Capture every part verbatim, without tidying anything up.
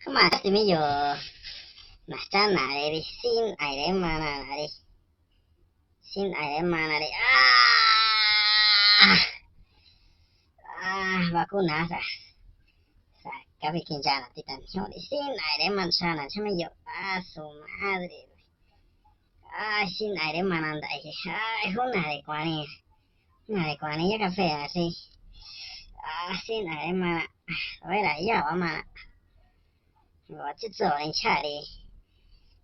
Kma ti me yo. Nachanare ri, sin aire mana ri. Sin aire mana ri. Ah, ah, vacuna sa. Sa kabi kinchana ti tan yo ri. Sin aire mana sana chame yo. Ah, su madre. Ah, sin aire mana ndai. Ah, huna de kuani. Huna de kuani ya café así. Ah, sin aire mana. Vera ya va mana. Ngo chitso ni chari.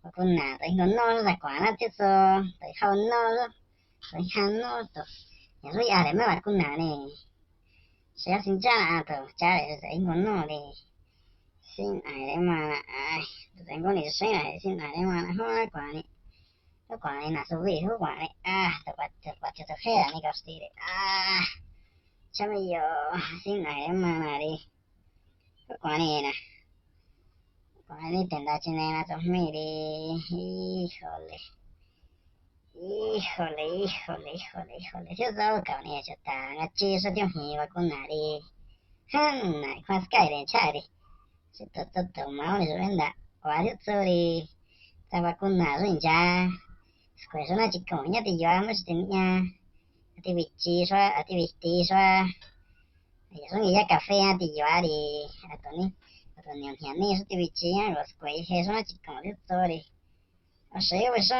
Vacuna to ngo no sa kuana chitso. To hau no. To hau no to. Ya soy are me vacuna ni. Sea sin chana to chare to ngo no ni. Sin aire mana. Ai, to tengo ni sin aire, sin aire mana. Huna kuani. Kuani na subi, kuani. Ah, to pa to pa to jera ni kostire. Ah. Chame yo, sin aire mana ri. Kuani na. Kuani tenda chinena to miri. Híjole. Híjole, híjole, híjole, híjole. Yo do kauni chata. Ngachi so dio mi vacuna ri. Han, na kwan sky de chari. Si to to to mao ni so enda. Wa dio tsori. Ta vacuna so inja. Skue so na chikon ña ti yo mo si ti ña. Ati bichi so, ati bichi so. Ya so ni ya café ati yo ari. Atoni. Atoni ña ni so ti bichi ya lo skue he so na chikon dio tsori. A se we so.